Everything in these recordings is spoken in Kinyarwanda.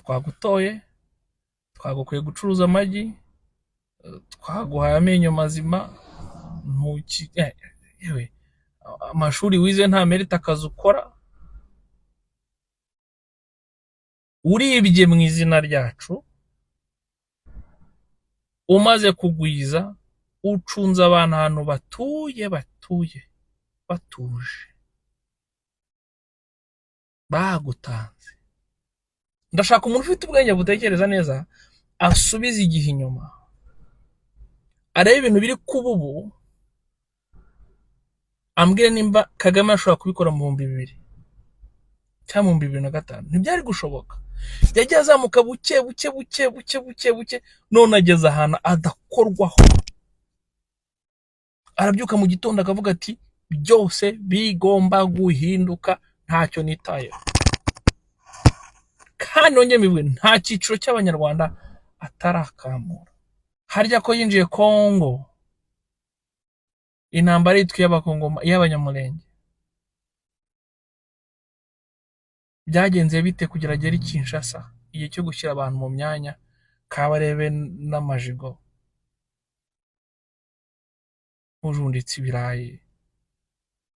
Twagutoye, twagukwiye gucuruza amagi, twaguhaye amenyo mazima, ntuki yewe amashuri wize nta merita, akazi ukora uribye mu izina ryacu, umaze kugwiza ucunze abantu ahantu batuye batuye batuje bagutanze. Ndashaka umuntu ufite ubwenge butekereza neza asubize igihe inyuma, arebe ibintu biri kuba ubu, ambwire nimba Kagame ashobora kubikora mu 2000 cyangwa mu 2005. Ntibyari gushoboka. Yagiye azamuka buke buke buke buke buke buke, none ageze ahantu adakorwaho. Arabyuka mu gitondo akavuga ati byose bigomba guhinduka, ntacyo nitayeho. Kandi nongere mbivuge, nta cyiciro cy'Abanyarwanda atarakamura. Harya ko yinjiye Kongo, intambara yitwa iy'Abakongoma, iy'Abanyamulenge, byagenze bite kugira agere i Kinshasa igihe cyo gushyira abantu mu myanya, Kabarebe n'amajigo ujunditse ibirayi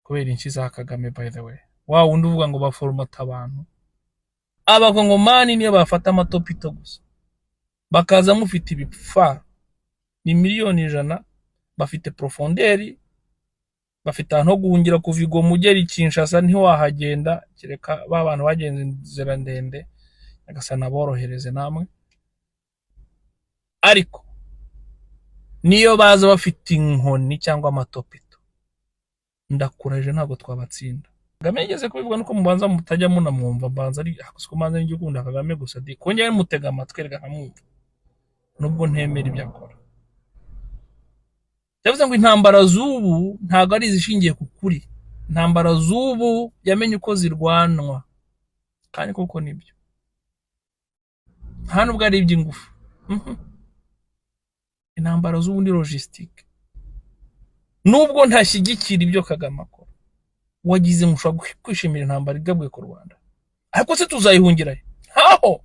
kubera inshyi za Kagame. By the way, wa wundi uvuga ngo baforomata abantu, Abakongomani niyo bafata amatopito gusa bakaza mufite ibipfa, ni 100 000 000, bafite profonderi, bafite ahantu ho guhungira. Kuva i Goma ugera i Kinshasa ntiwahagenda, kereka ba bantu bagenze inzira ndende. Nyagasani aborohereze namwe. Ariko niyo baza bafite inkoni cyangwa amatopito, ndakuraje ntabwo twabatsinda. Kagame yigeze kubivuga, nuko mubanza mutajya munamwumva, mbanza ari siko mbanza njye ukunda Kagame gusa di kongera mutega amatwi reka nkamwumva nubwo ntemera ibyo akora. Yavuze ngo intambara z'ubu ntabwo ari izishingiye ku kuri, intambara z'ubu yamenye uko zirwanwa, kandi koko nibyo, nta nubwo ari iby'ingufu. Intambara z'ubu ni logistique. Nubwo ntashyigikira ibyo Kagame akora, wagize ngo ushobora kwishimira intambara igabwe ku Rwanda, ariko se tuzayihungira he? Ntaho.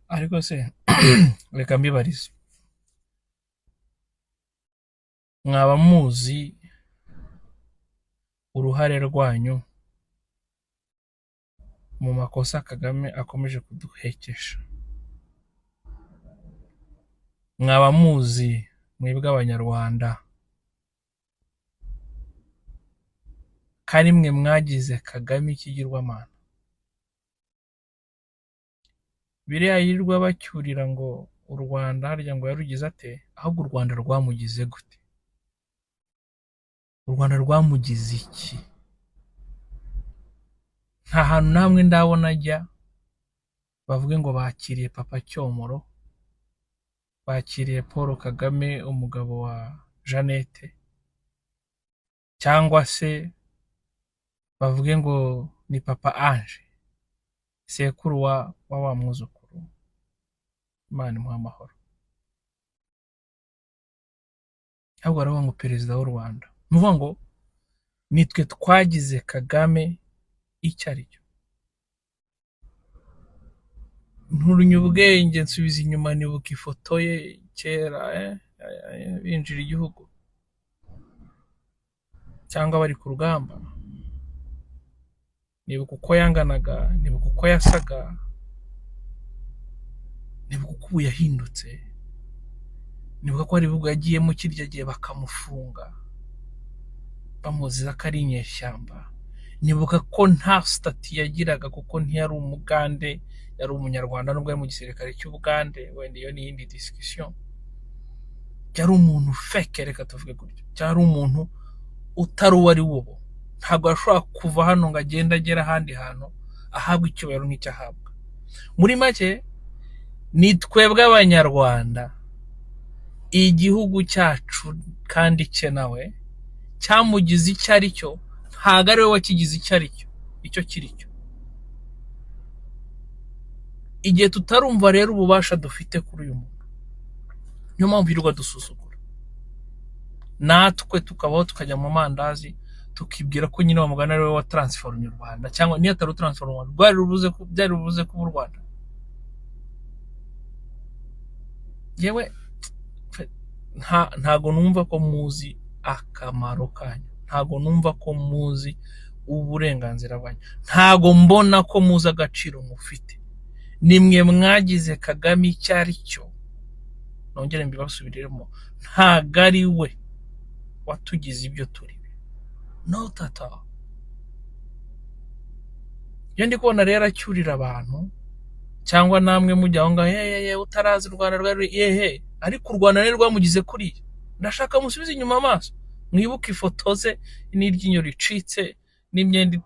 Ariko se reka mbibarize, mwaba muzi uruhare rwanyu mu makosa Kagame akomeje kuduhekesha? Mwaba muzi mwebwe Abanyarwanda ko ari mwe mwagize Kagame ikigirwamana? Biriya yirirwa bacyurira ngo u Rwanda harya ngo yarugize ate, ahubwo u Rwanda rwamugize gute? U Rwanda rwamugize iki? Nta hantu namwe ndabona ajya bavuge ngo bakiriye Papa Cyomoro, bakiriye Paul Kagame umugabo wa Jeannette, cyangwa se bavuge ngo ni Papa Ange sekuru wa wa mwuzukuru, Imana imuhe amahoro. Ahubwo baravuga ngo perezida w'u Rwanda, ni ukuvuga ngo nitwe twagize Kagame icyo ari cyo. Nturunye ubwenge nsubiza inyuma nibuka ifoto ye kera, binjira igihugu cyangwa bari ku rugamba, nibuka uko yanganaga, nibuka uko yasaga, nibuka uko ubu yahindutse, nibuka ko hari ibihugu yagiyemo kirya gihe bakamufunga bamuziza ko ari inyeshyamba, nibuka ko nta sitati yagiraga kuko ntiyari umugande, yari umunyarwanda nubwo yari mu gisirikare cy'Ubugande, wenda iyo ni iyindi discussion. Yari umuntu feke, reka tuvuge gutyo, cyari umuntu utari uwo ari wo. Ntabwo yashobora kuva hano ngo agende agere ahandi hantu ahabwa icyubahiro nk'icyo ahabwa. Muri make ni twebwe Abanyarwanda, igihugu cyacu kandi cye nawe cyamugize icyo ari cyo, ntabwo ari we wakigize icyo ari cyo, icyo kiri cyo. Igihe tutarumva rero ububasha dufite kuri uyu muntu, niyo mpamvu yirirwa dusuzugura. Natwe tukabaho, tukajya mu mandazi, tukibwira ko nyine wa mugani ari we watransformye u Rwanda, cyangwa niyo atari utransforma u Rwanda, rwari rubuze byari bubuze kuba u Rwanda. Yewe, ntago numva ko muzi akamaro kanyu, ntago numva ko muzi uburenganzira bwanyu, ntago mbona ko muzi agaciro mufite. Nimwe mwagize Kagame icyo ari cyo. Nongere mbibasubiriremo, ntago ari we watugize ibyo turi, not at all. Iyo ndi kubona rero acyurira abantu, cyangwa namwe mujya aho ngaho, ye utarazi u Rwanda rwari yehe, ariko u Rwanda ni rwamugize kuriya. Ndashaka musubize inyuma amaso, mwibuke ifoto ze n'iryinyo ricitse n'imyenda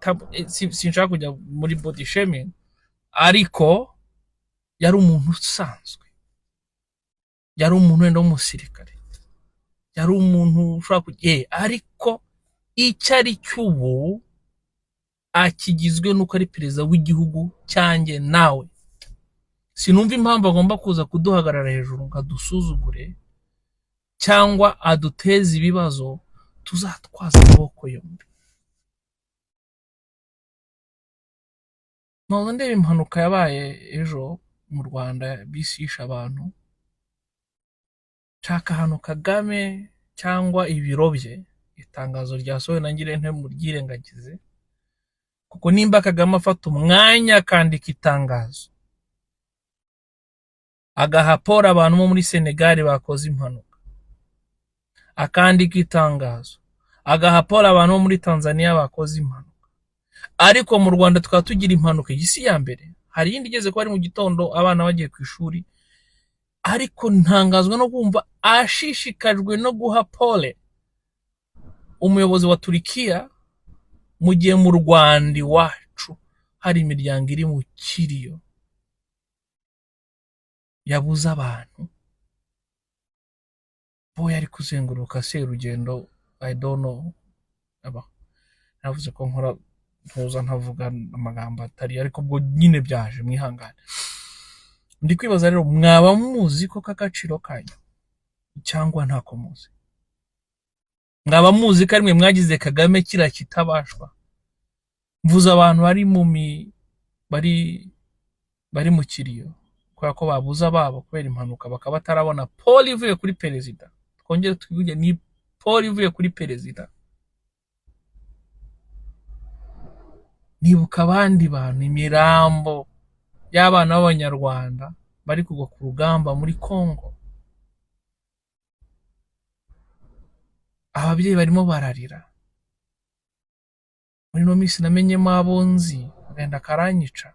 sinshaka kujya muri body shaming, ariko yari umuntu usanzwe, yari umuntu wenda w'umusirikare, yari umuntu ushobora ariko icyo ari cyo ubu akigizwe n'uko ari perezida w'igihugu cyanjye nawe. Sinumva impamvu agomba kuza kuduhagarara hejuru ngo adusuzugure cyangwa aduteze ibibazo tuzatwaza amaboko yombi. None ndeba impanuka yabaye ejo mu Rwanda, bisi yishe abantu. Nshaka ahantu Kagame cyangwa ibiro bye, itangazo ryasohowe na Ngirente muryirengagize, kuko nimba Kagame afata umwanya akandika itangazo agaha pole abantu bo muri Senegal bakoze impanuka, akandika itangazo agaha pole abantu bo muri Tanzania bakoze impanuka, ariko mu Rwanda tukaba tugira impanuka iyi ya mbere, hari iyindi igeze kuba ari mu gitondo abana bagiye ku ishuri, ariko ntangazwa no kumva ashishikajwe no guha pole umuyobozi wa Turikiya, mu gihe mu Rwanda iwacu hari imiryango iri mu kiriyo yabuze abantu. Bo yari kuzenguruka Serugendo, I don't know, aba navuze ko nkora ntuza ntavuga amagambo atari, ariko ubwo nyine byaje, mwihangane. Ndi kwibaza rero, mwaba muzi ko k'agaciro kanyu cyangwa ntako muzi? Mwaba muzi ko ari mwe mwagize Kagame kiriya kitabashwa? Mvuze abantu bari mu mi bari bari mu kiriyo kubera ko babuze ababo kubera impanuka, bakaba batarabona pole ivuye kuri perezida. Twongere twivuge, ni pole ivuye kuri perezida. Nibuka abandi bantu, imirambo y'abana b'Abanyarwanda bari kugwa ku rugamba muri Congo, ababyeyi barimo bararira. Muri ino minsi namenyemo abo nzi, agahinda karanyica,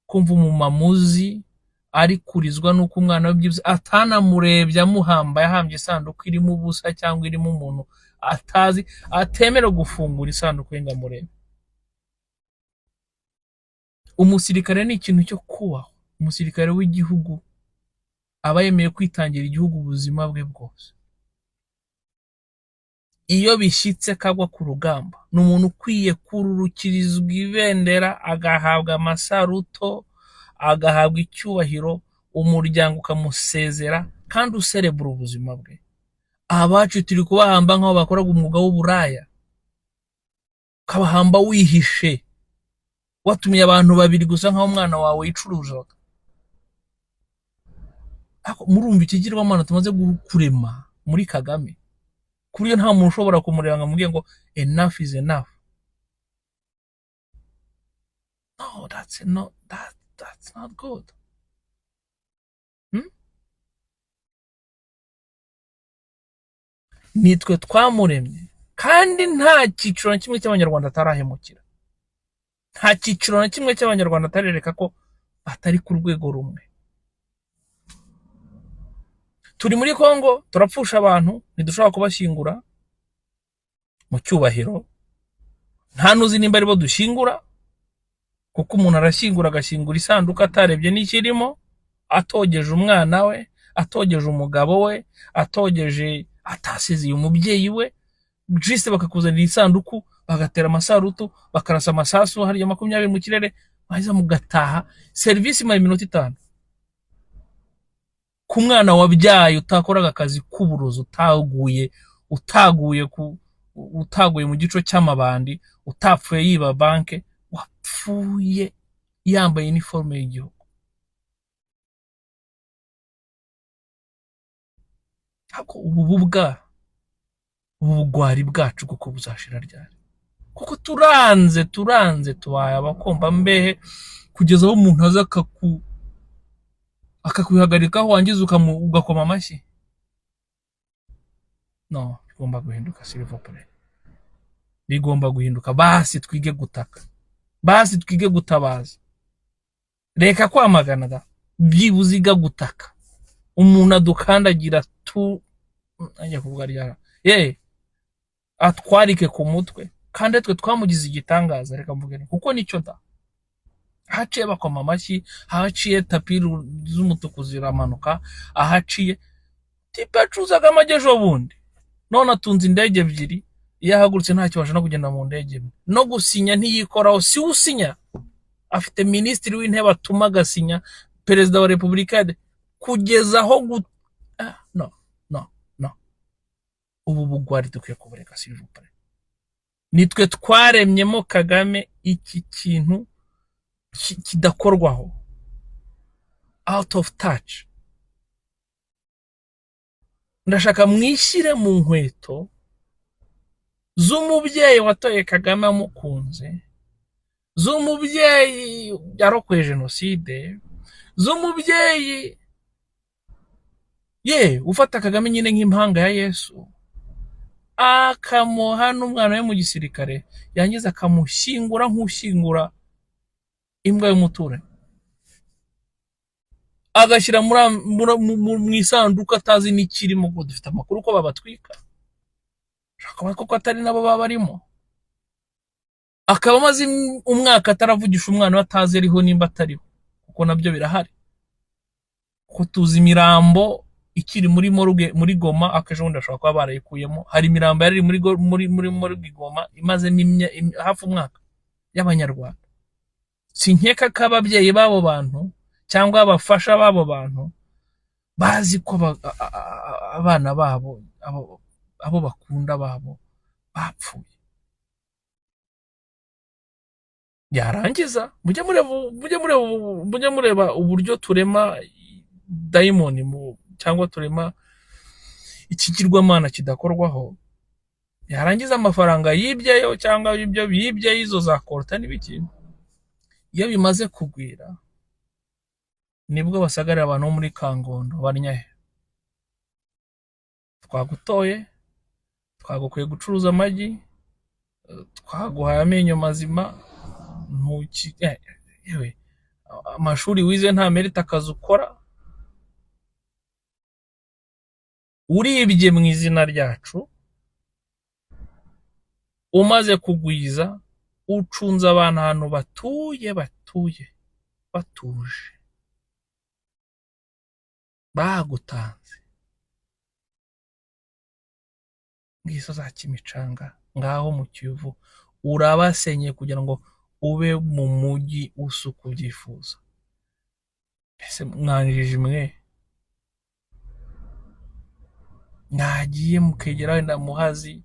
kumva umumama uzi ari kurizwa n'uko umwana we byibuze atanamurebye amuhamba, yahambye isanduku irimo ubusa cyangwa irimo umuntu atazi, atemerewe gufungura isanduku ye ngo amurebe. Umusirikare ni ikintu cyo kubahwa. Umusirikare w'igihugu aba yemeye kwitangira igihugu ubuzima bwe bwose. Iyo bishyitse kagwa ku rugamba, ni umuntu ukwiye kururukirizwa ibendera, agahabwa amasaruto, agahabwa icyubahiro, umuryango ukamusezera kandi userebura ubuzima bwe. Abacu turi kubahamba nk'aho bakoraga umwuga w'uburaya, ukabahamba wihishe, watumiye abantu babiri gusa nk'aho umwana wawe yicuruzaga. Murumva ikigirwamana tumaze kurema muri Kagame, ku buryo nta muntu ushobora kumureba ngo amubwire ngo enough is enough. No, that's not good. Nitwe twamuremye, kandi nta cyiciro na kimwe cy'Abanyarwanda atarahemukira, nta cyiciro na kimwe cy'Abanyarwanda atarereka ko batari ku rwego rumwe. Turi muri Congo turapfusha abantu, ntidushobora kubashyingura mu cyubahiro, nta n'uzi nimba aribo dushyingura, kuko umuntu arashyingura agashyingura isanduku atarebye n'ikirimo, atogeje umwana we, atogeje umugabo we, atogeje, atasezeye umubyeyi we, juste bakakuzanira isanduku, bagatera amasarutu, bakarasa amasasu hariya 20 mu kirere, warangiza mugataha. Serivisi imara iminota 5 ku mwana wabyaye utakoraga akazi k'uburozi, utaguye, Utaguye mu gico cy'amabandi, utapfuye yiba banke, wapfuye yambaye iniforume y'igihugu. Ariko ubu bubwa, ubu bugwari bwacu kuko buzashira ryari? Kuko turanze tubaye abakombambehe kugeza aho umuntu aza akakwihagarikaho, wangiza ugakoma amashyi. No, bigomba guhinduka, s'il vous plaît. Bigomba guhinduka. Basi twige gutaka, basi twige gutabaza. Reka kwamagana da, byibuze iga gutaka. Umuntu adukandagira tu ajya kuvuga ryara ye atwarike ku mutwe, kandi twe twamugize igitangaza. Reka mvuge nti, kuko nicyo da. Ahaciye bakoma amashyi, ahaciye tapi z'umutuku ziramanuka, ahaciye type yacuzaga amagi ejo bundi, none atunze indege ebyiri. Iyo ahagurutse ntacyo abasha no kugenda mu ndege imwe, no gusinya ntiyikoraho, si we usinya, afite minisitiri w'intebe atuma agasinya, perezida wa repubulika kugeza aho no no no, ubu bugwari dukwiye kubureka, s'il vous plaît. Nitwe twaremyemo Kagame iki kintu kidakorwaho, out of touch. Ndashaka mwishyire mu nkweto z'umubyeyi watoye Kagame amukunze, z'umubyeyi yarokoye jenoside, z'umubyeyi ye ufata Kagame nyine nk'impanga ya Yesu, akamuha n'umwana we mu gisirikare, yangiza akamushyingura nk'ushyingura imbwa y'umuturanyi, agashyira mu isanduku atazi n'ikirimo. Ngo dufite amakuru ko babatwika, kuba koko atari nabo baba barimo, akaba amaze umwaka ataravugisha umwana we, atazi ariho nimba atariho, kuko nabyo birahari, kuko tuzi imirambo ikiri muri morgue muri Goma. Akejo bundi bashobora kuba barayikuyemo. Hari imirambo yari iri muri morgue Goma imazemo hafi umwaka y'Abanyarwanda. Sinkeka ko ababyeyi b'abo bantu cyangwa abafasha b'abo bantu bazi ko abana babo, abo bakunda babo bapfuye. Yarangiza mujye mureba uburyo turema dayimoni cyangwa turema ikigirwamana kidakorwaho. Yarangiza amafaranga yibyeyo cyangwa ibyo yibye, izo za coltan n'ibiki, iyo bimaze kugwira nibwo basagarira abantu bo muri Kangondo barnyahe: "Twagutoye, twagukwiye gucuruza amagi, twaguhaye amenyo mazima, ntuki yewe amashuri wize nta mérite, akazi ukora uribye mu izina ryacu, umaze kugwiza ucunze abantu ahantu batuye batuje bagutanze, ngizo za Kimicanga ngaho mu Kiyovu, urabasenyeye kugira ngo ube mu mujyi usa uko ubyifuza." Ese mwanjiji mwe, mwagiye mukegera wenda Muhazi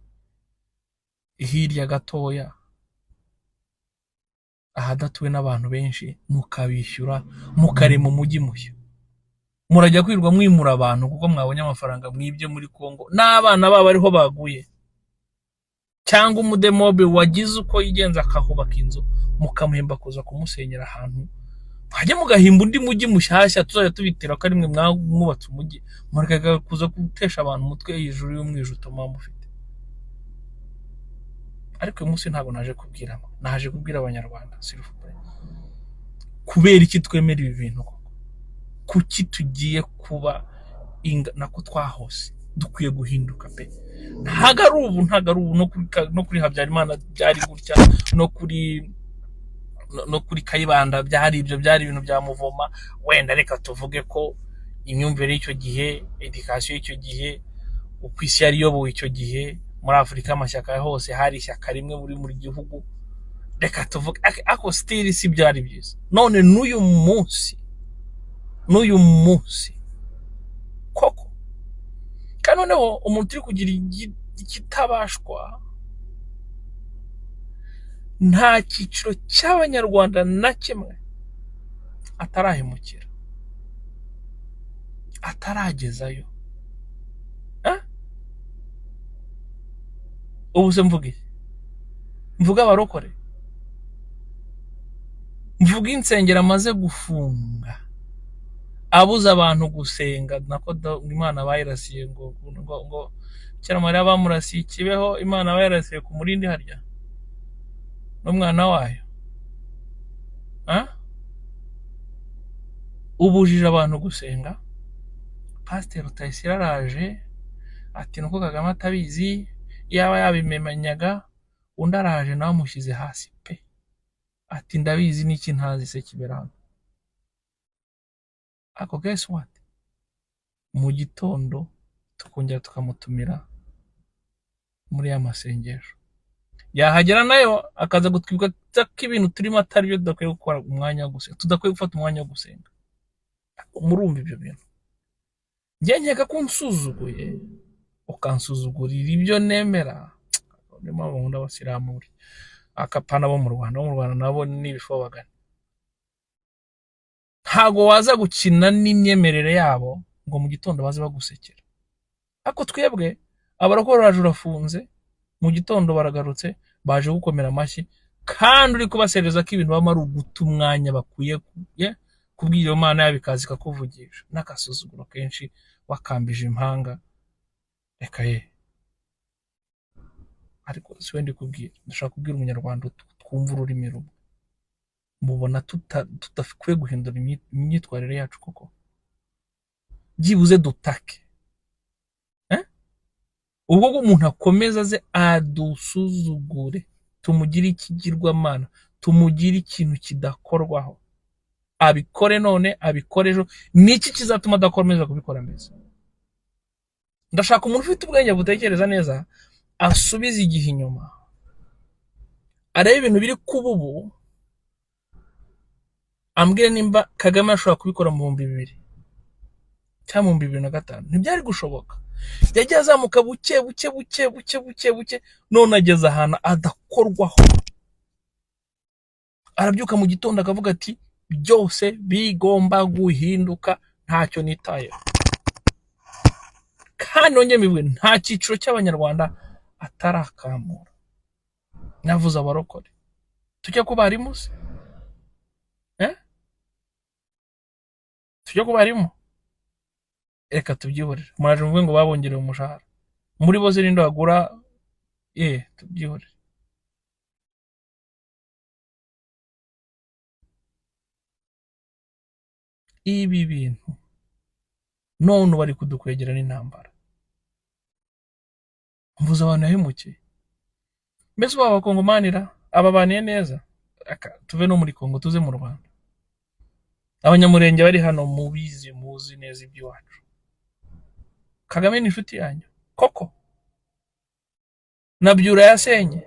hirya gatoya ahadatuwe n'abantu benshi, mukabishyura, mukarema umujyi mushya? Murajya kwirirwa mwimura abantu kuko mwabonye amafaranga mwibye muri Kongo n'abana babo ariho baguye, cyangwa umudemobe wagize uko yigenza akahubaka inzu, mukamuhemba kuza kumusenyera ahantu? Mwajya mugahimba undi mujyi mushyashya, tuzajya tubitira ko ari mwe mwubatse umujyi, mureka kuza gutesha abantu umutwe hejuru y'umwijuto muba mufite. Ariko uyu munsi ntabwo naje kubwira, naje kubwira Abanyarwanda, s'il vous plaît. Kubera iki twemera ibi bintu koko? Kuki tugiye kuba nako twahose? Dukwiye guhinduka pe. Ntabwo ari ubu, ntabwo ari ubu. No kuri Habyarimana byari gutya, no kuri Kayibanda byari ibyo, byari ibintu bya muvoma. Wenda reka tuvuge ko imyumvire y'icyo gihe, éducation y'icyo gihe, uko isi yari iyobowe icyo gihe muri Afurika, amashyaka hose hari ishyaka rimwe muri gihugu, reka tuvuge ako still si byari byiza. None n'uyu munsi koko, kandi noneho umuntu uri kugira ikitabashwa. Nta cyiciro cy'Abanyarwanda na kimwe atarahemukira, ataragezayo. Eh? Ubu se mvuge iki? Mvuge abarokore, mvuge insengero amaze gufunga, abuza abantu gusenga? Nako Imana bayirasiye ngo Bikira Mariya bamurasiye ikibeho, Imana bayirasiye ku Murindi harya n'umwana wayo. Ah? Ubujije abantu gusenga. Pasiteri Rutayisire araje ati nuko Kagame atabizi, yaba yabimenyaga. Undi araje nawe amushyize hasi pe, ati ndabizi n'iki ntazi se kibera hano? Ariko guess what? Mu gitondo tukongera tukamutumira muri ya masengesho, yahagera nayo akaza gutwibutsa ko ibintu turimo atari byo, tudakwiye gukora umwanya wo gusenga, tudakwiye gufata umwanya wo gusenga. Murumva ibyo bintu? Njye nkeka ko unsuzuguye, ukansuzugurira ibyo nemera. Niyo mpamvu nkunda Abasilamu burya, akapana bo mu Rwanda, bo mu Rwanda nabo ni ibifobagana. Ntago waza gukina n'imyemerere yabo ngo mu gitondo baze bagusekera. Ariko twebwe abarokore, uraje urafunze, mu gitondo baragarutse baje gukomera amashyi, kandi uri kubasereza ko ibintu baba ari uguta umwanya, bakwiye kubwira iyo Mana yabo ikaza ikakuvugisha. N'agasuzuguro kenshi, wakambije impanga. Reka ye, ariko si we ndi kubwira, ndashaka kubwira Umunyarwanda twumva ururimi rumwe. Mubona tudakwiye guhindura imyitwarire yacu koko? Byibuze dutake, eh? Ubwo umuntu akomeza aze adusuzugure, tumugire ikigirwamana, tumugire ikintu kidakorwaho, abikore none, abikore ejo, ni iki kizatuma adakomeza kubikora? Mbese ndashaka umuntu ufite ubwenge butekereza neza asubize igihe inyuma, arebe ibintu biri kuba ubu, ambwire nimba Kagame ashobora kubikora mu 2000 cyangwa mu 2005. Ntibyari gushoboka. Yagiye azamuka buke buke buke buke buke buke, none ageze ahantu adakorwaho. Arabyuka mu gitondo akavuga ati byose bigomba guhinduka, ntacyo nitayeho. Kandi nongeye mbivuge, nta cyiciro cy'Abanyarwanda atarakamura. Navuze abarokore, tujya ku barimu se? Eh? Tujya ku barimu? Reka tubyihorere. Muraje muvuge ngo babongereye umushahara. Muri bose ninde wagura? Tubyihorere. Ibi bintu none bari kudukwegera n'intambara. Mvuze abantu yahemukiye. Mbese ubu Abakongomanira ababaniye neza? Tuve no muri Kongo tuze mu Rwanda. Abanyamurenge bari hano mubizi, muzi neza iby'iwacu. Kagame ni inshuti yanyu koko? Nabyura yasenye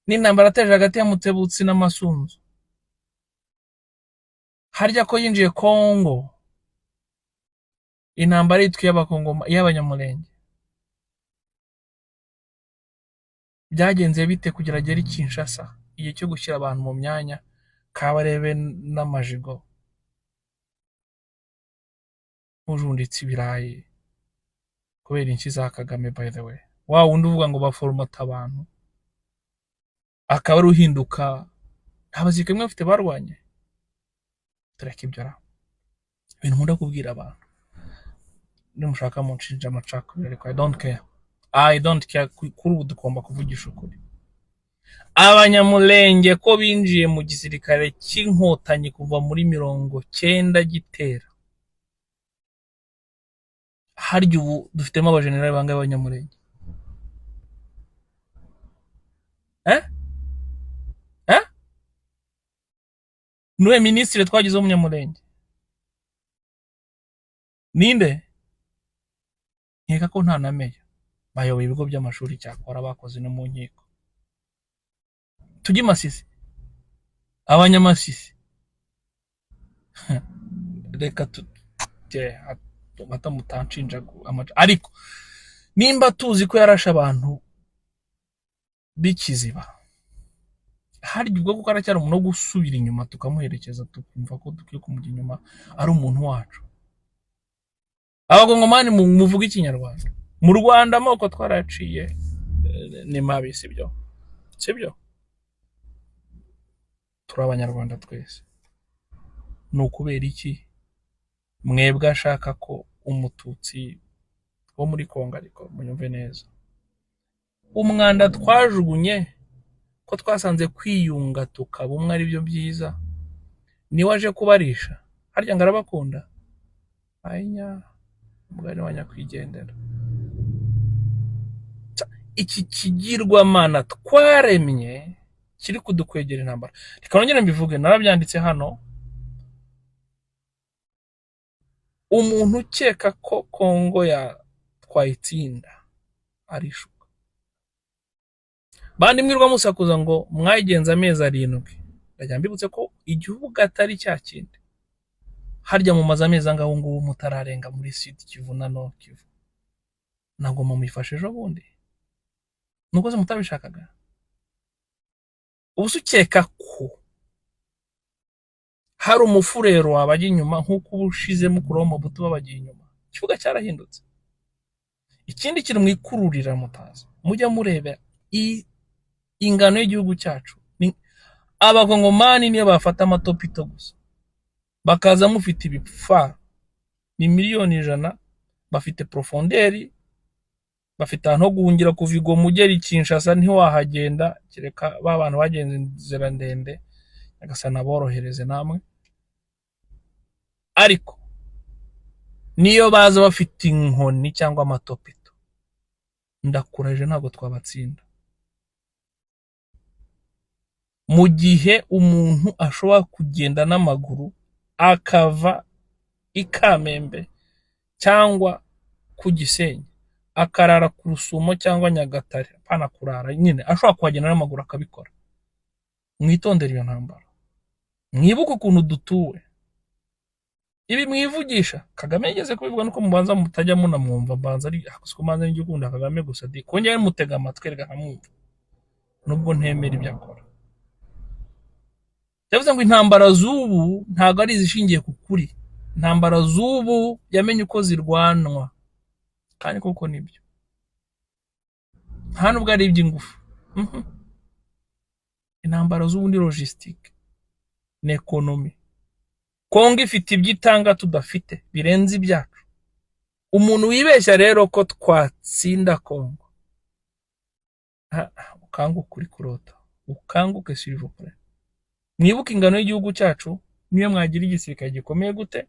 n'intambara ateje hagati ya Mutebutsi n'Amasunzu. Harya ko yinjiye Kongo, intambara yitwa iy'Abakongoma, iy'Abanyamurenge, byagenze bite kugira agere i Kinshasa? Igihe cyo gushyira abantu mu myanya, Kabarebe n'amajigo ujunditse ibirayi kubera inshyi za Kagame. By the way, wa wundi uvuga ngo baforomata abantu, akaba ari uhinduka, nta basirikare mwe bafite barwanye. Tureke ibyo ra. Ibintu nkunda kubwira abantu, nimushaka munshinja amacakubiri, ariko I don't care, I don't care. Kuri ubu tugomba kuvugisha ukuri. Abanyamulenge ko binjiye mu gisirikare cy'Inkotanyi kuva muri 90 gitera, harya ubu dufitemo abajenerali bangahe b'Abanyamulenge? Eh? Eh? Nuwe minisitiri twagize w'Umunyamulenge ninde? Nkeka ko nta na meya. Bayoboye ibigo by'amashuri, cyakora bakoze no mu nkiko. Tujye i Masisi, Abanyamasisi, reka tu Mutanshinja ariko nimba tuzi ko yarashe abantu b'ikiziba, harya ubwo kuko aracyari umuntu wo gusubira inyuma tukamuherekeza, tukumva ko dukwiye kumujya inyuma, ari umuntu wacu. Abakongomani muvuga Ikinyarwanda, mu Rwanda amoko twaraciye ni mabi, sibyo? Sibyo? Turi Abanyarwanda twese. Ni ukubera iki mwebwe ashaka ko Umututsi wo muri Kongo? Ariko munyumve neza, umwanda twajugunye ko twasanze kwiyunga tukaba umwe ari byo byiza, niwe aje kubarisha harya ngo arabakunda? Ayinya, umugani wa nyakwigendera. Iki kigirwamana twaremye kiri kudukwegera intambara. Reka nongere mbivuge, narabyanditse hano: umuntu ukeka ko Kongo ya twayitsinda arishuka. Bandi mwirwa musakuza ngo mwayigenza amezi 7, ndagira mbibutse ko igihugu atari cya kindi. Harya mumaze amezi angahe ubu ngubu mutararenga muri Sud Kivu na Nord Kivu? Ntabwo mumuyifashe ejo bundi? Nuko se mutabishakaga? Ubu se ukeka ko hari Umufurero wabajya inyuma nk'uko uba ushize mukuru Mobutu babagiye inyuma? Ikibuga cyarahindutse. Ikindi kintu mwikururira mutazi, mujya mureba ingano y'igihugu cyacu. Abakongomani niyo bafata amatopito gusa bakaza mufite ibipfa, ni miliyoni 100. Bafite profondeur, bafite ahantu ho guhungira. Kuva i Goma ugera i Kinshasa ntiwahagenda, kereka ba bantu bagenze inzira ndende. Nyagasani aborohereze namwe. Ariko niyo baza bafite inkoni cyangwa amatopito, ndakuraje, ntabwo twabatsinda. Mu gihe umuntu ashobora kugenda n'amaguru akava i Kamembe cyangwa ku Gisenyi, akarara ku Rusumo cyangwa Nyagatare, apana kurara nyine, ashobora kuhagenda n'amaguru akabikora. Mwitondere iyo ntambara, mwibuke ukuntu dutuwe. Ibi mwivugisha, Kagame yigeze kubivuga, nuko mubanza mutajya munamwumva. Mbanza ari siko, mbanza njye ukunda Kagame gusa di kongera mutega amatwi reka nkamwumva, nubwo ntemera ibyo akora. Yavuze ngo intambara z'ubu ntabwo ari izishingiye ku kuri, intambara z'ubu yamenye uko zirwanwa. Kandi koko nibyo, nta nubwo ari iby'ingufu. Intambara z'ubu ni logistique, ni économie. Kongo ifite ibyo itanga tudafite birenze ibyacu. Umuntu wibeshya rero ko twatsinda Kongo, ukanguke, uri kurota, ukanguke, s'il vous plaît. Mwibuke ingano y'igihugu cyacu. Niyo mwagira igisirikare gikomeye gute,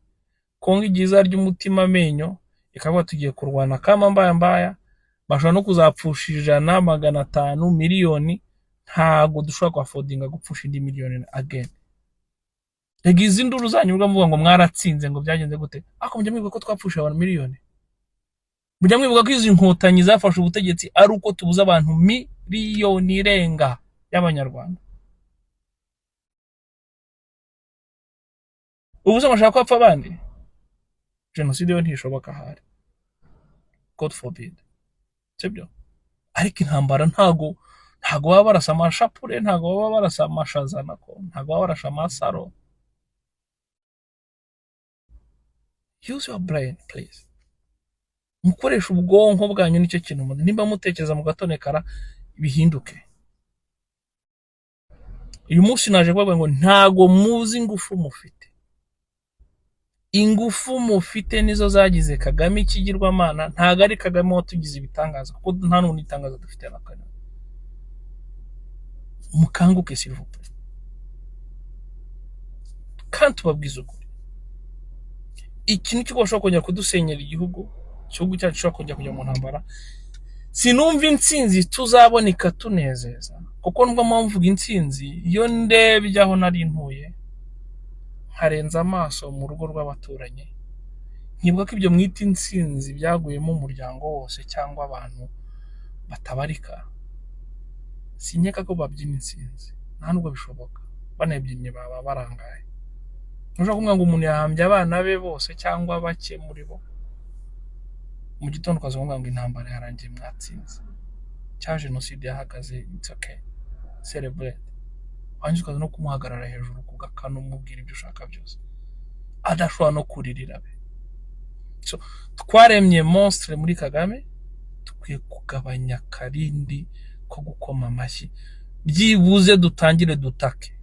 Kongo igihe izarya umutima amenyo ikavuga tugiye kurwana kama mbaya mbaya, bashobora no kuzapfusha 100, 500, miliyoni. Ntago dushobora kuaffordinga gupfusha indi miliyoni again. Rega izi nduru zanyu muvuga muvuga ngo mwaratsinze, ngo byagenze gute, ariko mujya mwibuka ko twapfusha abantu miliyoni? Mujya mwibuka ko izi Nkotanyi zafashe ubutegetsi ari uko tubuze abantu miliyoni irenga y'Abanyarwanda? Ubu se mushaka ko hapfa abandi? Jenoside yo ntishoboka ahari, God forbid, sibyo? Ariko intambara ntago baba barasa amashapure, ntago baba barasa amashaza, nako ntago baba barashe amasaro. Use your brain, please. Mukoresha ubwonko bwanyu, nicyo kintu. Nimba mutekereza mugatonekara, bihinduke. Uyu munsi naje kubabwira ngo ntago muzi ingufu mufite. Ingufu mufite nizo zagize Kagame ikigirwamana. Ntago ari Kagame watugize ibitangaza, kuko nta n'ubundi itangaza dufite na Kagame. Mukanguke, s'il vous plaît. Kandi tubabwize ukuri, ikintu cy'uko bashobora kongera kudusenyera igihugu, igihugu cyacu gishobora kongera kujya mu ntambara, sinumva intsinzi tuzabona ikatunezeza. Kuko nubwo mpamvu mvuga intsinzi, iyo ndebye aho nari ntuye, nkarenza amaso mu rugo rw'abaturanyi, nkibuka ko ibyo mwita intsinzi byaguyemo umuryango wose cyangwa abantu batabarika, sinkeka ko babyina intsinzi. Nta nubwo bishoboka, banabyinnye baba barangaye. Ntushobora kuvuga ngo umuntu yahambye abana be bose cyangwa bake muri bo. Mu gitondo ukaza kuvuga ngo intambara yarangiye, mwatsinze, cya jenoside yahagaze, it's okay, celebrate. Warangiza ukaza no kumuhagarara hejuru ku gakanu, umubwira ibyo ushaka byose, adashobora no kuririra be. So, twaremye monstre muri Kagame. Dukwiye kugabanya akarindi ko gukoma amashyi, byibuze dutangire dutake,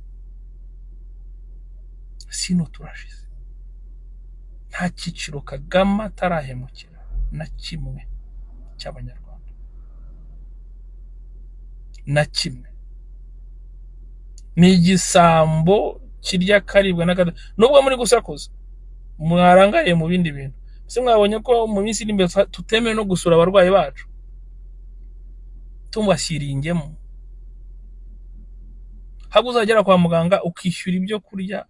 sino turashize. Nta cyiciro Kagame atarahemukira na kimwe cy'Abanyarwanda, na kimwe. Ni igisambo kirya karibwa n'akada. Nubwo muri gusakuza, mwarangariye mu bindi bintu. Ese mwabonye ko mu minsi iri imbere tutemewe no gusura abarwayi bacu, tubashyiriye ingemu? Ahubwo uzagera kwa muganga ukishyura ibyo kurya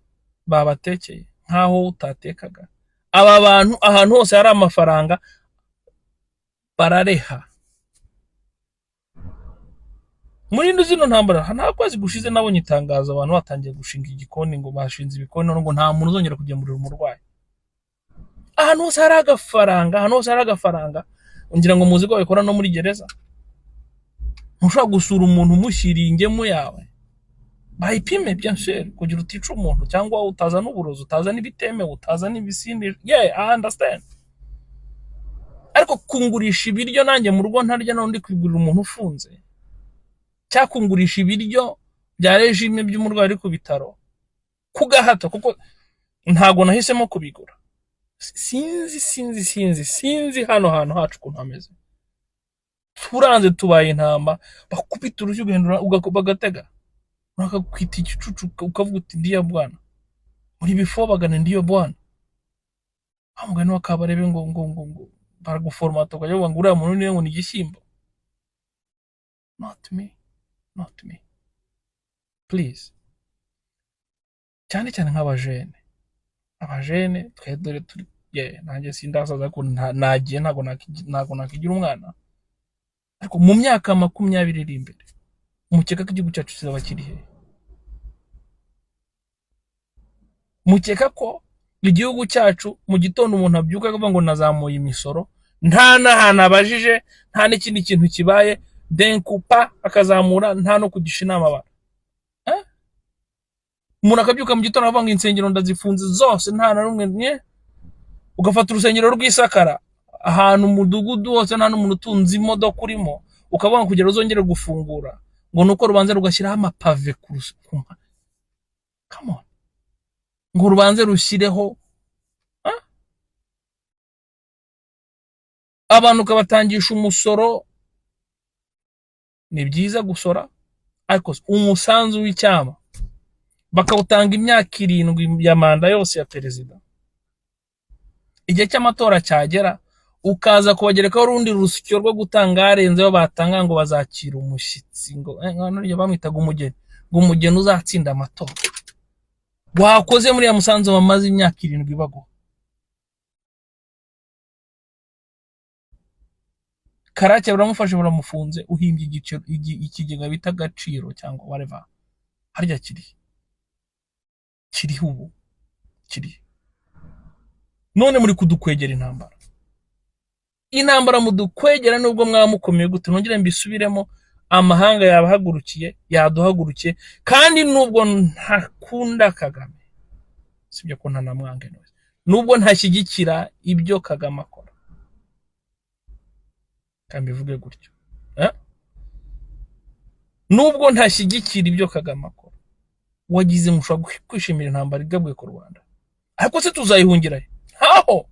babatekeye nk'aho utatekaga. Aba bantu, ahantu hose hari amafaranga barareha. Muri zino ntambara, nta kwezi gushize nabonye itangazo, abantu batangiye gushinga igikoni, ngo bashinze ibikoni, ngo nta muntu uzongera kugemurira umurwayi. Ahantu hose hari agafaranga, ahantu hose hari agafaranga. Ngira ngo muzi ko babikora no muri gereza. Ntushobora gusura umuntu umushyiriye ingemu yawe, bayipime, bien sûr, kugira utica umuntu cyangwa utazana uburozi, utazana ibitemewe, utazana ibisindisha. Yeah, I understand. Ariko kungurisha ibiryo nanjye mu rugo ntarya, none ndi kwigurira umuntu ufunze, cyangwa kungurisha ibiryo bya régime by'umurwayi uri ku bitaro ku gahato, kuko ntabwo nahisemo kubigura. Sinzi, sinzi, sinzi, sinzi hano hantu hacu ukuntu hameze. Turanze, tubaye intama bakubita urushyi, ugahindura bagatega, bakakwita igicucu, ukavuga uti: "Ndiyo bwana." Muri bifobagane, ndiyo bwana. Wa mugani wa Kabarebe ngo baraguforomata, ukajya bavuga ngo uriya muntu niwe, ngo ni igishyimbo. Not me, not me, please. Cyane cyane nk'abajene, abajene twe dore turi, yeah, nanjye sindasaza, ariko nagiye, ntabwo nakigira umwana. Ariko mu myaka 20 iri imbere, mukeka ko igihugu cyacu kizaba kiri hehe? Mukeka ko igihugu cyacu, mu gitondo umuntu abyuka akavuga ngo nazamuye imisoro, nta n'ahantu abajije, nta n'ikindi kintu kibaye, denkupa akazamura, nta no kugisha inama abantu, eh? Umuntu akabyuka mu gitondo avuga ngo insengero ndazifunze zose, nta na rumwe nye. Ugafata urusengero rw'isakara, ahantu umudugudu wose nta n'umuntu utunze imodoka urimo, ukavuga ngo kugira ruzongere gufungura ngo nuko rubanza rugashyiraho amapave ku come on, ngo rubanze rushyireho, ah? Abantu ukabatangisha umusoro. Ni byiza gusora, ariko umusanzu w'icyama bakawutanga imyaka 7 ya manda yose ya perezida, igihe cy'amatora cyagera ukaza kubagerekaho urundi rusyo rwo gutanga arenzeho batanga, ngo bazakira umushyitsi, ngo nka bamwitaga umugeni, ngo umugeni uzatsinda amatora. Wakoze muri ya musanzu bamaze imyaka 7 baguha. Karake baramufashe baramufunze, uhimbye ikigega bita Agaciro cyangwa whatever, harya kiri kiriho ubu kiri. None muri kudukwegera intambara, intambara mudukwegera, nubwo mwaba mukomeye gute. Nongere mbisubiremo, amahanga yabahagurukiye, yaduhagurukiye. Kandi nubwo ntakunda Kagame, sibyo ko ntanamwanga, nubwo ntashyigikira ibyo Kagame akora, kandi mbivuge gutyo, eh? Nubwo ntashyigikira ibyo Kagame akora, wagize ngo ushobora kwishimira intambara igabwe ku Rwanda? Ariko se tuzayihungira he? Ntaho,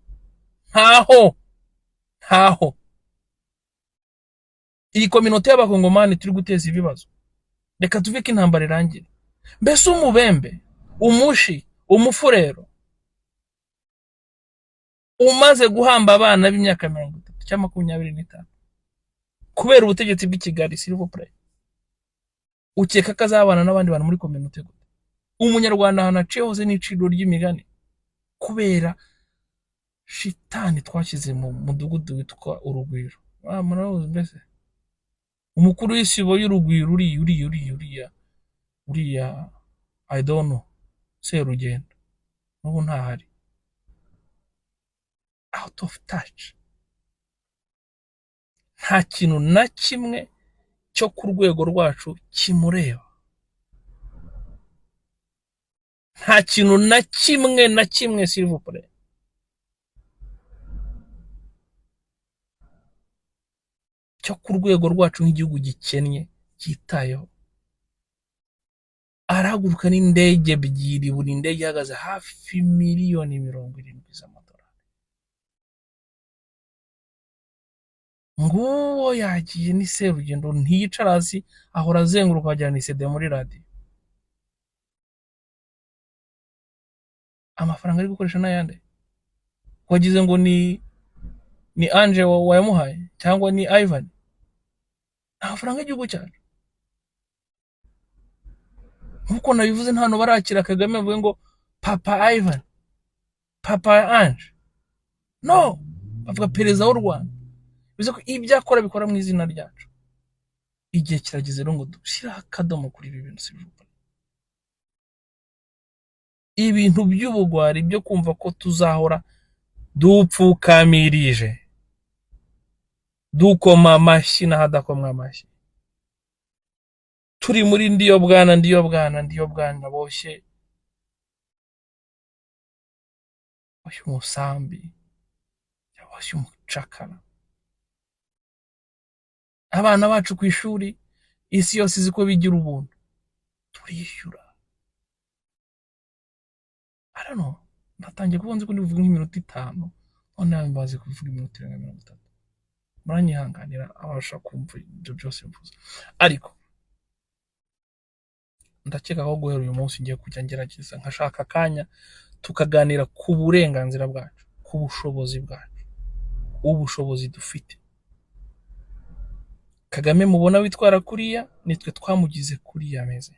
ntaho, ntaho. Iyi communauté y'Abakongomani turi guteza ibibazo. Reka tuve ko intambara irangire. Mbese umubembe, umushi, umufurero umaze guhamba abana b'imyaka 30 cyangwa 25 kubera ubutegetsi bw'i Kigali, s'il vous plaît, ukeka ko azabana n'abandi bantu muri communauté gute? Umunyarwanda ahantu aciye hose n'iciro ry'imigani kubera shitani twashyize mu mudugudu witwa Urugwiro. Ah, murabuzi mbese umukuru w'isibo y'Urugwiro, uriya uriya uriya uriya uriya, I don't know, Serugendo, n'ubu ntahari, out of touch. Nta kintu na kimwe cyo ku rwego rwacu kimureba, nta kintu na kimwe na kimwe, s'il vous plaît. Cyo ku rwego rwacu nk'igihugu gikennye cyitayeho. Arahaguruka n'indege ebyiri, buri ndege ihagaze hafi miliyoni 70 z'amadolari. Nguwo yagiye, ni serugendo, ntiyicara hasi, ahora azenguruka wagira ni CD muri radiyo. Amafaranga ari gukoresha n'ayandi wagize ngo ni Ange wayamuhaye cyangwa ni Ivan, ni amafaranga y'igihugu cyacu. Nk'uko nabivuze, nta hantu barakira Kagame bavuge ngo Papa Ivan, Papa Ange, no bavuga perezida w'u Rwanda. Bivuze ko ibyo akora bikora mu izina ryacu. Igihe kirageze rero ngo dushyireho akadomo kuri ibi bintu, s'il vous plaît. Ibintu by'ubugwari byo kumva ko tuzahora dupfukamirije, dukoma amashyi n'ahadakomwa amashyi, turi muri ndiyo bwana, ndiyo bwana, ndiyo bwana, boshye boshye umusambi, boshye umucakara. Abana bacu ku ishuri, isi yose izi ko bigira ubuntu, turishyura. I don't know, natangiye kuvuga nzi ko ndibuvuge nk'iminota 5, none mbaze kuvuga iminota irenga 30. Muranyihanganira abasha kumva ibyo byose mvuze, ariko ndakeka ko guhera uyu munsi ngiye kujya ngerageza nkashaka akanya tukaganira ku burenganzira bwacu, ku bushobozi bwacu, ubushobozi dufite. Kagame mubona witwara kuriya, nitwe twamugize kuriya ameze,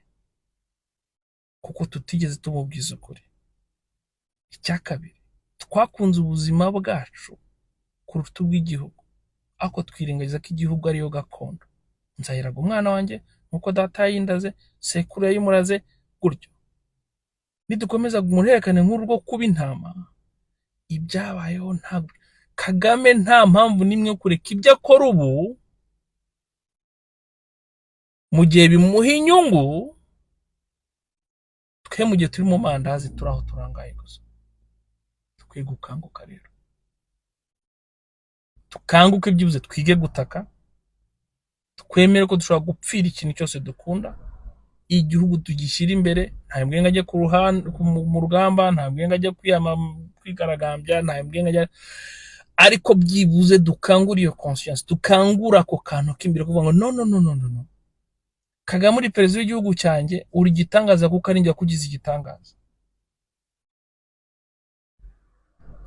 kuko tutigeze tumubwiza ukuri. Icya kabiri, twakunze ubuzima bwacu kuruta ubw'igihugu, ariko twirengagiza ko igihugu ariyo gakondo. Nzayiraga umwana wanjye nk'uko data yayindaze, sekuru yayimuraze gutyo. Nidukomeza umuhererekane nk'uru rwo kuba intama, ibyabayeho ntabwo Kagame nta mpamvu n'imwe yo kureka ibyo akora ubu mu gihe bimuha inyungu. Twe mu gihe turi mu mandazi, turi aho turangaye gusa. Dukwiye gukanguka rero, tukanguke, byibuze twige gutaka, twemere ko dushobora gupfira ikintu cyose dukunda, igihugu tugishyira imbere. Nta mbwenga ajya ku ruhande mu rugamba, nta mbwenga ajya kwigaragambya, nta mbwenga ajya, ariko byibuze dukangure iyo conscience, dukangure ako kantu k'imbere kuvuga ngo no, no, no, no, no, no. Kagame, uri perezida w'igihugu cyanjye, uri igitangaza kuko ari njye wakugize igitangaza.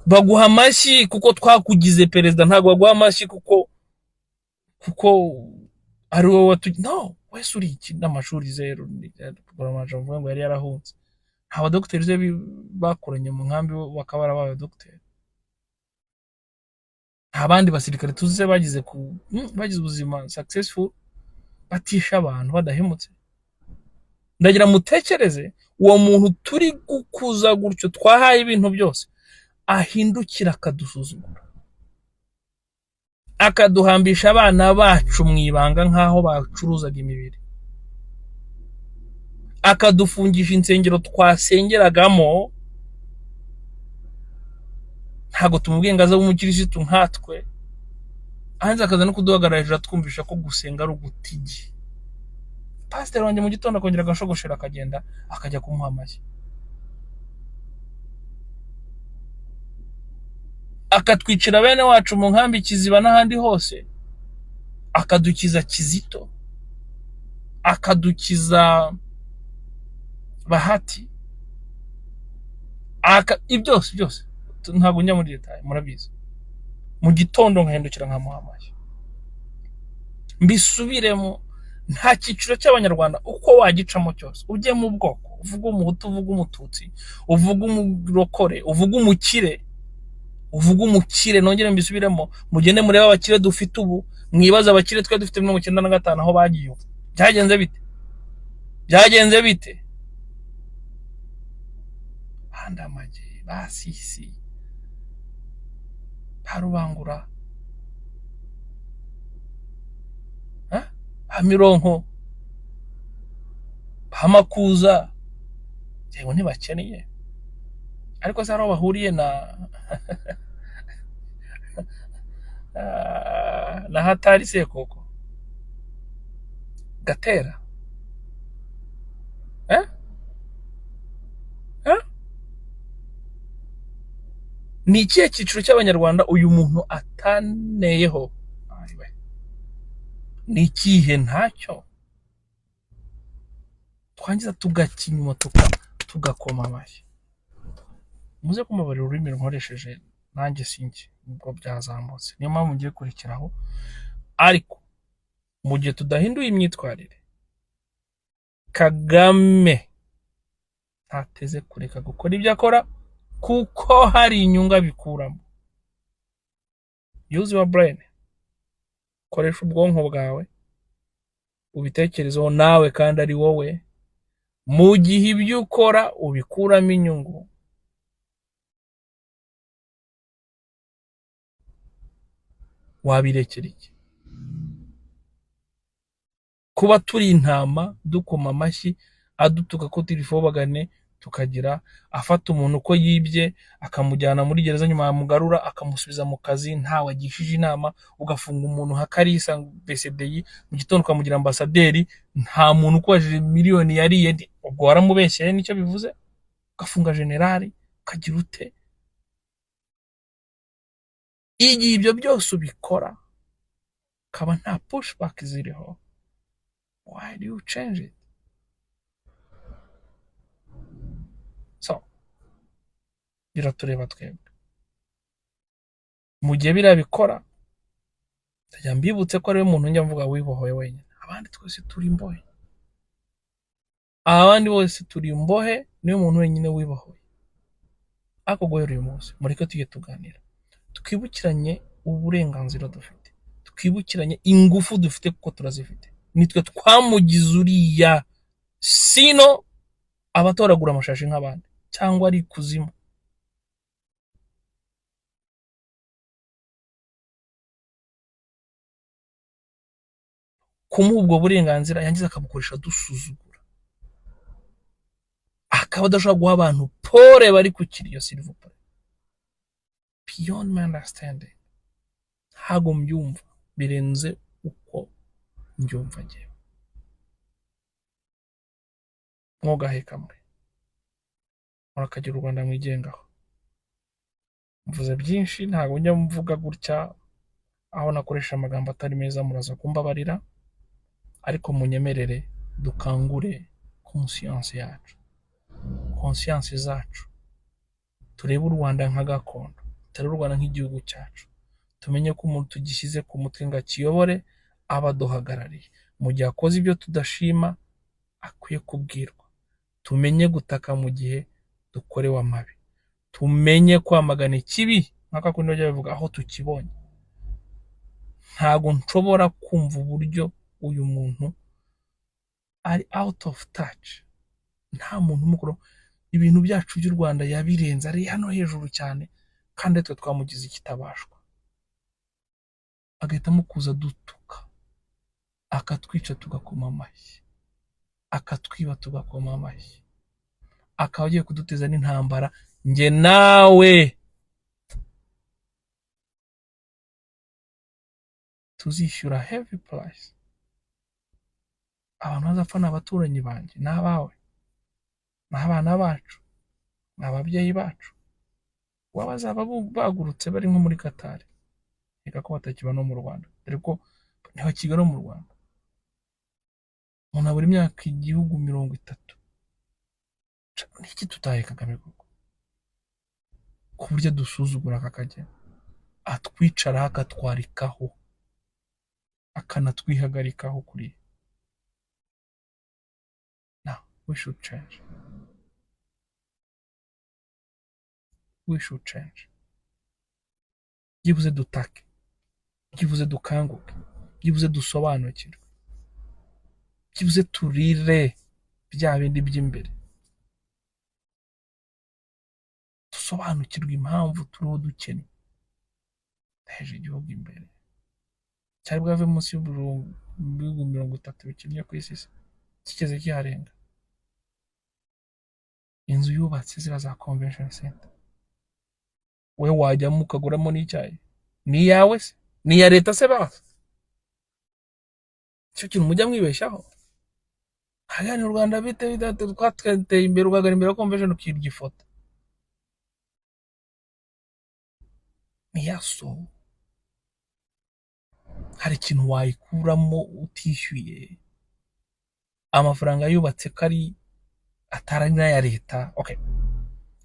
Baguha amashyi kuko twakugize perezida, ntabwo baguha amashyi kuko ari wowe watu, no wese uri iki n'amashuri zero. Mvuga ngo yari yarahunze, nta badogiteri ze bakoranye mu nkambi bakaba barabaye abadogiteri, nta bandi basirikare tuzi bagize ubuzima successful, batisha abantu, badahemutse. Ndagira mutekereze uwo muntu turi gukuza gutyo, twahaye ibintu byose, ahindukira akadusuzugura, akaduhambisha abana bacu mu ibanga nk'aho bacuruzaga imibiri, akadufungisha insengero twasengeragamo. Ntabwo tumubwiye ngo aze abe umukirisitu nkatwe, hanze akaza no kuduhagarara hejuru atwumvisha ko gusenga ari ugutigi. Pasiteri wanjye mu gitondo akongera agashogoshera, akagenda akajya kumuha amashyi, akatwicira bene wacu mu nkambi Kiziba n'ahandi hose, akadukiza Kizito, akadukiza Bahati, byose byose, ntabwo njya muri detail, murabizi. Mu gitondo nkahindukira nkamuha amashyi. Mbisubiremo, nta cyiciro cy'abanyarwanda uko wagicamo cyose, ujye mu bwoko, uvuge umuhutu, uvuge umututsi, uvuge umurokore, uvuge umukire, uvuge umukire, nongere mbisubiremo, mugende murebe abakire dufite ubu, mwibaze abakire twari dufite 95 aho bagiye ubu. Byagenze bite? Byagenze bite? Bandamage, basisi, ba Rubangura. Ba Mironko, ba Makuza, yego ntibakennye, ariko se hari aho bahuriye na Hatari Sekoko Gatera? Eh? Eh? Ni ikihe cyiciro cy'Abanyarwanda uyu muntu ataneyeho? Ayiwe. Ni ikihe? Ntacyo. Twangiza tugaca inyuma, tugakoma amashyi. Muze kumbabarira ururimi nkoresheje, nanjye sinjye ubwo byazamutse, niyo mpamvu ngiye kurekeraho. Ariko mu gihe tudahinduye imyitwarire, Kagame ntateze kureka gukora ibyo akora, kuko hari inyungu abikuramo. Use your brain, koresha ubwonko bwawe, ubitekerezeho nawe, kandi ari wowe. Mu gihe ibyo ukora ubikuramo inyungu, wabirekera iki? Kuba turi intama dukoma amashyi adutuka ko turifobagane, tukagira afata umuntu uko yibye akamujyana muri gereza, nyuma yamugarura akamusubiza mu kazi ntawe agishije inama, ugafunga umuntu nka Kalisa BCDI, mu gitondo ukamugira ambasaderi, nta muntu ukubajije miliyoni yariye, ubwo waramubeshyeye, nicyo bivuze. Ugafunga generali, ukagira ute? Igihe ibyo byose ubikora ukaba nta pushback ziriho, why do you change it? So biratureba twebwe. Mu gihe biriya bikora, ndajya mbibutse ko ariwe muntu njya mvuga wibohoye wenyine. Abandi twese turi imbohe, abandi bose turi imbohe, niwe muntu wenyine wibohoye. Ariko guhera uyu munsi, mureke tujye tuganira, twibukiranye uburenganzira dufite, twibukiranye ingufu dufite, kuko turazifite. Nitwe twamugize uriya, sino abatoragura amashashi nk'abandi cyangwa ari ikuzimu. Kumuha ubwo burenganzira yangiza akabukoresha dusuzugura, akaba adashobora guha abantu pole bari ku kiriyo, s'il vous plaît. Beyond my understanding, ntabwo mbyumva, birenze uko mbyumva njyewe. Mwogahe kamwe murakagira u Rwanda mwigengaho. Mvuze byinshi, ntabwo njya mvuga gutya, aho nakoresha amagambo atari meza muraza kumbabarira, ariko munyemerere dukangure conscience yacu, conscience zacu, turebe u Rwanda nka gakondo, turebe u Rwanda nk'igihugu cyacu, tumenye ko umuntu tugishyize ku mutwe ngo akiyobore aba aduhagarariye. Mu gihe akoze ibyo tudashima akwiye kubwirwa. Tumenye gutaka mu gihe dukorewe amabi, tumenye kwamagana ikibi nk'uko kundi bajya babivuga aho tukibonye. Ntabwo nshobora kumva uburyo uyu muntu ari out of touch, nta muntu umukuru, ibintu byacu by'u Rwanda yabirenze, ari hano hejuru cyane, kandi twe twamugize ikitabashwa, agahitamo kuza dutuka, akatwica tugakoma amashyi, akatwiba tugakoma amashyi, akaba agiye kuduteza n'intambara njye nawe tuzishyura heavy price. Abantu bazapfa ni abaturanyi banjye, ni abawe, ni abana bacu, ni ababyeyi bacu. Waba bazaba bagurutse bari nko muri Katari, reka ko batakiba no mu Rwanda, dore ko ntibakiga no mu Rwanda. Umuntu abura imyaka igihugu 30. Niki tutaye Kagame koko, ku buryo dusuzugura aka kageni, atwicaraho akatwarikaho, akanatwihagarikaho kuriya? Now we should change, we should change. Byibuze dutake, byibuze dukanguke, byibuze dusobanukirwe, byibuze turire bya bindi by'imbere, dusobanukirwe impamvu turiho dukennye. Duteje igihugu imbere cyari bwave munsi Mu bihugu 30 bikennye ku isi se kigeze kiharenga? Inzu yubatse ziriya za convention center, we wajyamo ukaguramo n'icyayi? Ni iyawe se? Ni iya leta se? Basi icyo kintu mujya mwibeshyaho. Hariya ni u Rwanda, bite bite, twateye imbere. Ugahagarara imbere ya convention ukirya ifoto, ni iya so? Hari ikintu wayikuramo utishyuye amafaranga yubatse, ko ari atari n'aya leta? Okay,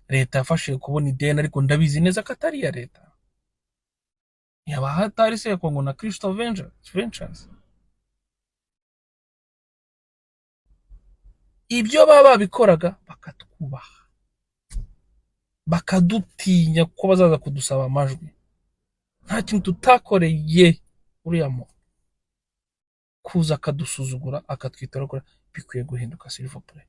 leta yafashije kubona ideni, ariko ndabizi neza ko atari iya leta. Yaba hatari se Kongo na Crystal Ventures? Ibyo baba babikoraga bakatwubaha, bakadutinya kuko bazaza kudusaba amajwi. Nta kintu tutakoreye uriya muntu, kuza akadusuzugura, akatwita, bikwiye guhinduka, s'il vous plaît.